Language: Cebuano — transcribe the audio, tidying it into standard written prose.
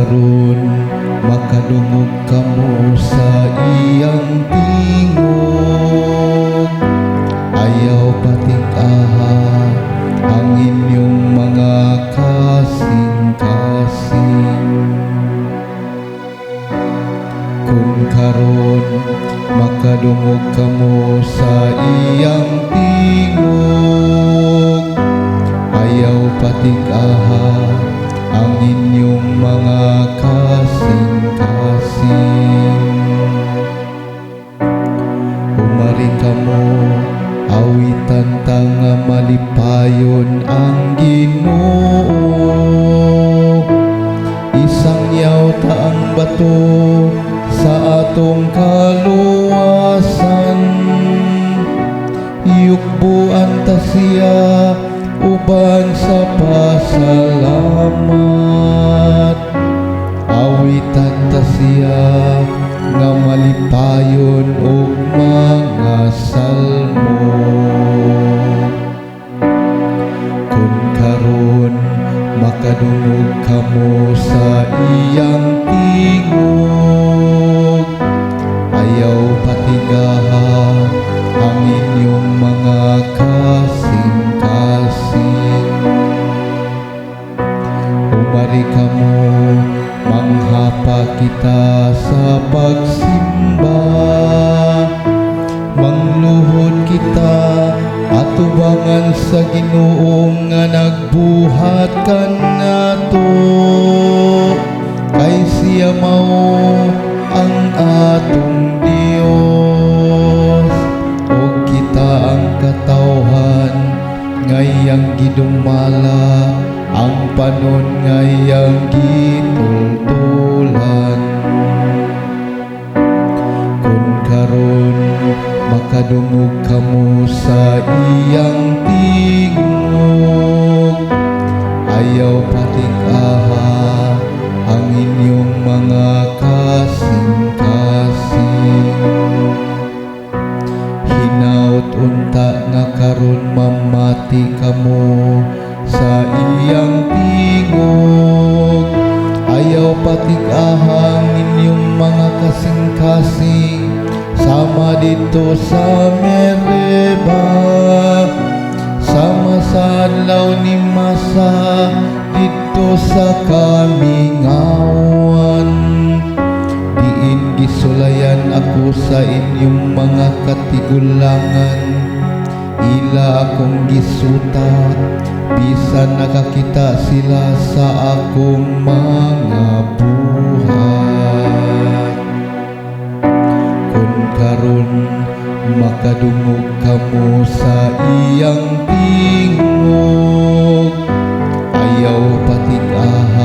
karon makadungog kamo sa iyang tingog, ayaw patig-aha ang inyong mga kasing-kasing. Kung karon makadungog kamo sa iyang tingog, ayaw patig-aha ang inyong mga kasing-kasing. Humari kamo, awitan ta nga malipayon ang Ginoo. Isangyaw ta ang bato sa atong kaluwasan. Yukbuan ta siya uban sa pasalamat. Awitan ta siya nga malipayon og mga salmo. Kung karon makadungog kamo sa iyang tingog, ayaw patigaha ang inyong mga kasing-kasing. Humari kamo, manghapa kita sa pagsimba. Mangluhod kita atubangan sa Ginoo nga nagbuhat kanato, kay siya mao ang atong Dios ug kita ang katawhan nga iyang gidumala, ang panon nga iyang gitultulan. Kung karon makadungog kamo sa iyang tingog, ayaw patig-aha ang inyong mga kasing-kasing. Hinaot unta nga karon mamati kamo sa iyang tingog. Ayaw patig-aha ang inyong mga kasing-kasing sama didto sa Meriba, sama sa adlaw ni Masa didto sa kamingawan, diin gisulayan ako sa inyong mga katigulangan. Ila akong gisuta bisan nakakita sila sa akong mga buhat. Kung karon makadungog kamo sa iyang tingog, ayaw patig-aha.